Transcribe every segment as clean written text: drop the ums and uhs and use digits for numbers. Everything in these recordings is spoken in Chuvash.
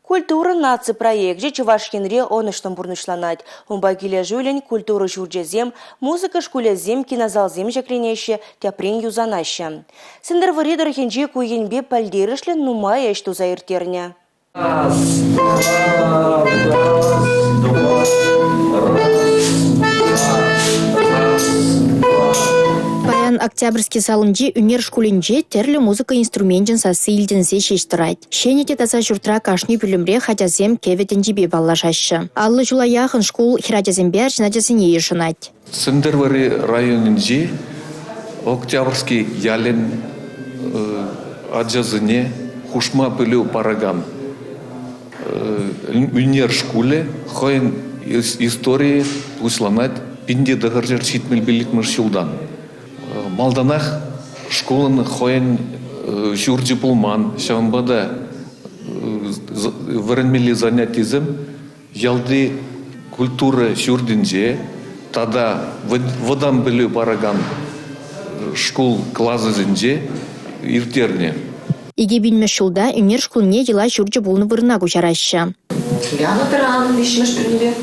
Культура наци проекчӗ Чӑваш Енре ӑнӑҫлӑн пурнӑҫланать. Унпа килӗшӳллӗн культура ҫурчӗсем, музыка шкулӗсем, кинозалсем ҫӗкленеҫҫӗ, тӗпрен юсанаҫҫӗ. Сӗнтӗрвӑрри тӑрӑхӗнче ку енпе пӗлтерӗшлӗ нумай ӗҫ туса ирттернӗ. Раз, два, раз, два, раз, два, раз, два. Паян Октябрьски салинчи ӳнер шкулӗнче тӗрлӗ музыка инструменчӗн сасси илтӗнсе ҫеҫ тӑрать. Ҫӗнӗ те таса ҫуртра кашни пӳлӗмрех ачасем кӗвӗ тӗнчипе паллашаҫҫӗ. 50 ҫула яхӑн шкул хӗрачасемпе арҫын ачасене йышӑнать. Сӗнтӗрвӑрри районӗнчи Октябрьски ялӗн ачасене хушма пӗлӳ паракан ӳнер шкулӗ хӑйӗн историйӗ пуҫланать 1975 ҫултан. Малтанах шкулӑн хӑйӗн ҫурчӗ пулман, ҫавӑнпа та вӗренмелли занятисем ялти культура ҫуртӗнче тата вӑтам пӗлӳ паракан шкул класӗсенче ирттернӗ. 2000-мӗш ҫулта ӳнер шкулне йӑла ҫурчӗ пулнӑ вырӑна куҫараҫҫӗ. Янӑ тӑран виҫҫӗмӗш пӳрнепе.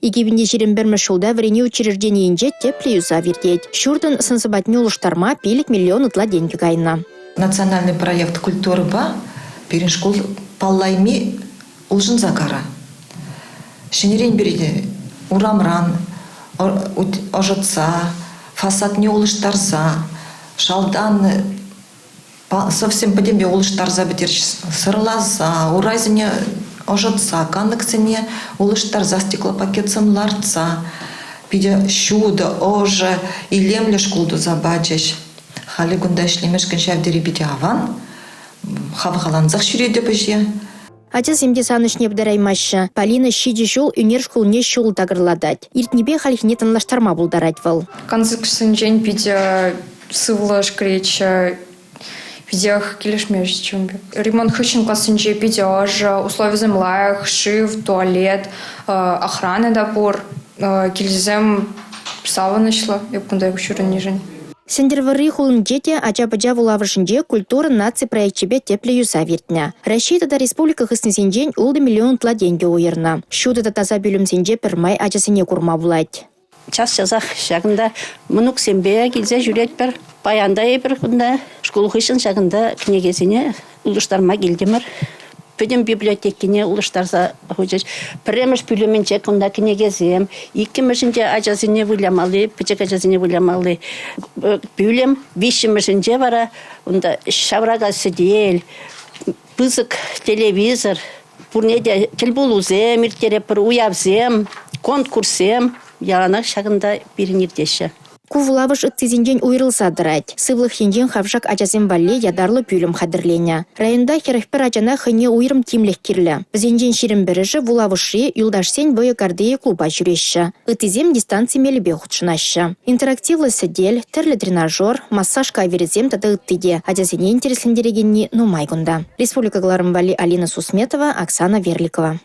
2021 ҫулта вӗренӳ учрежденийӗнче тӗплӗ юсав иртет. Ҫуртӑн сӑн-сӑпатне улӑштарма 5 миллион ытла тенкӗ кайнӑ. Национальный проект культурӑпа пирӗн шкул паллайми улшӑнса кара. Ҫӗнӗрен пире урамран ӑшӑтса, фасадне улӑштарса, шалтан Совсем пӗтӗмпе улӑштарса пӗтерчӗҫ. Сӑрласа, урайсене ӑшӑтса, кантӑксене улӑштарса, стеклопакетсем лартса. Питӗ ҫутӑ, ӑшӑ, илемлӗ шкул туса пачӗҫ. Халӗ кунта ӗҫлемешкӗн ҫав тери питӗ аван. Хавхалансах ҫӳретӗп ӗҫе. Ачасем те савӑнӑҫне пытараймаҫҫӗ. Полина ҫичӗ ҫул ӳнер шкулне ҫул такӑрлатать. Иртнипе хальхине танлаштарма пултарать вӑл. Концертсенчен питӗ сывлӑш кӗретчӗ. Питех килӗшмест ун пек. Ремонт хыҫҫӑн классенче питӗ ӑшӑ, условисем лайӑх, шыв, туалет, охрана та пур. Килтисем савӑнӑҫлӑ эп кунта ҫӳренишӗн. Сӗнтӗрвӑрри хулинче те ача-пӑча вулавӑшӗнче культура наци проекчӗпе тӗплӗ юсав иртнӗ. Раҫҫей тата республика хыснисенчен 6 миллион ытла тенкӗ уйӑрнӑ. Ҫутӑ та таса пӳлӗмсенче пӗрмай ачасене курма пулать. Час-часах ҫакӑнта мӑнуксемпе килсе ҫӳретпӗр. Паян та эпир кунта шкул хыҫҫӑн ҫакӑнта кӗнекесене улӑштарма килтӗмӗр. Пӗтӗм библиотекине улӑштарса хучӗҫ. Пӗрремӗш пӳлӗмӗнче кунта кӗнекесем, иккӗмӗшӗнче ачасене вылямалли, пӗчӗк ачасене вылямалли пӳлӗм, виҫҫӗмӗшӗнче вара унта ҫаврака сӗтел, пысӑк телевизор, пурне те тӗлпулусем ирттеретпӗр, уявсем, конкурссем яланах ҫакӑнта пирӗн иртеҫҫӗ. Ку вулавӑш ыттисенчен уйрӑлса тӑрать. Сывлӑх енчен хавшак ачасем валли ятарлӑ пӳлӗм хатӗрленӗ. Районта 41 ачана хӑйне уйрӑм тимлӗх кирлӗ. Вӗсенчен 21-шӗ вулавӑшри юлташсен вӑйӑ картийӗ клуба ҫӳреҫҫӗ. Ыттисем дистанци мелӗпе хутшӑнаҫҫӗ. Интерактивлӑ сӗтел, тӗрлӗ тренажер, массаж кавирӗсем тата ытти те ачасене интереслентерекенни нумай кунта. Республика кӑларӑм валли Алина Сусметова, Оксана Верликова.